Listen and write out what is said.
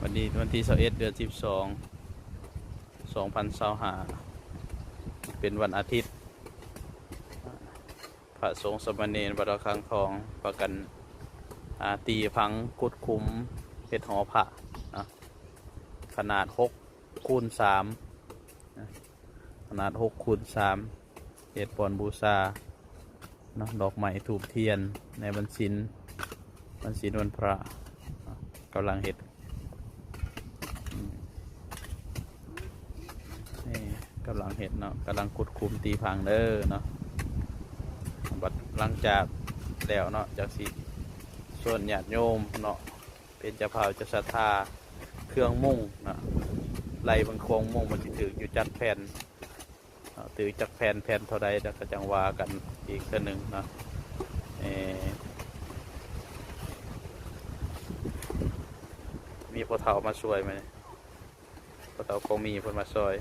ວັນນີ້ວັນທີຊາວເອັດ ເດືອນສິບສອງ ສອງພັນຊາວຫ້າ ເປັນວັນອາທິດ ພະສົງສາມະເນນວັດລະຄັງທອງ ພາກັນ ອ່າ ຕີພັງ ຂຸດຂຸມ ເຮັດຫໍພະເນາະ ຂະໜາດຫົກຄູນສາມ ນະ ຂະໜາດຫົກຄູນສາມ ເຮັດບ່ອນບູຊາເນາະ ດອກໄມ້ ທູບທຽນ ໃນວັນສິນ ວັນສິນວັນພະເນາະ ກຳລັງເຮັດ ອືມ ນີ້ກຳລັງເຮັດເນາະ ກຳລັງຂຸດຂຸມຕີພັງເດີເນາະ ບັດຫຼັງຈາກແລ້ວເນາະ ຈັກຊິຊວນຍາດໂຍມເນາະ ເປັນເຈົ້າພາບເຈົ້າສັດທາ ເຄື່ອງມຸງເນາະ ໄລ່ເບິ່ງໂຄງມຸງ ມັນຊິຖືກຢູ່ຈັກແຜ່ນ ເອີ ຖືກຈັກແຜ່ນ ແຜ່ນເທົ່າໃດ ແລ້ວກໍຈັ່ງວ່າກັນອີກເທື່ອໜຶ່ງເນາະ ເອີ ມີພໍ່ເຖົ້າມາຊ່ວຍມື້ນີ້ ພໍ່ເຖົ້າຄອງມີເພິ່ນມາຊ່ອຍ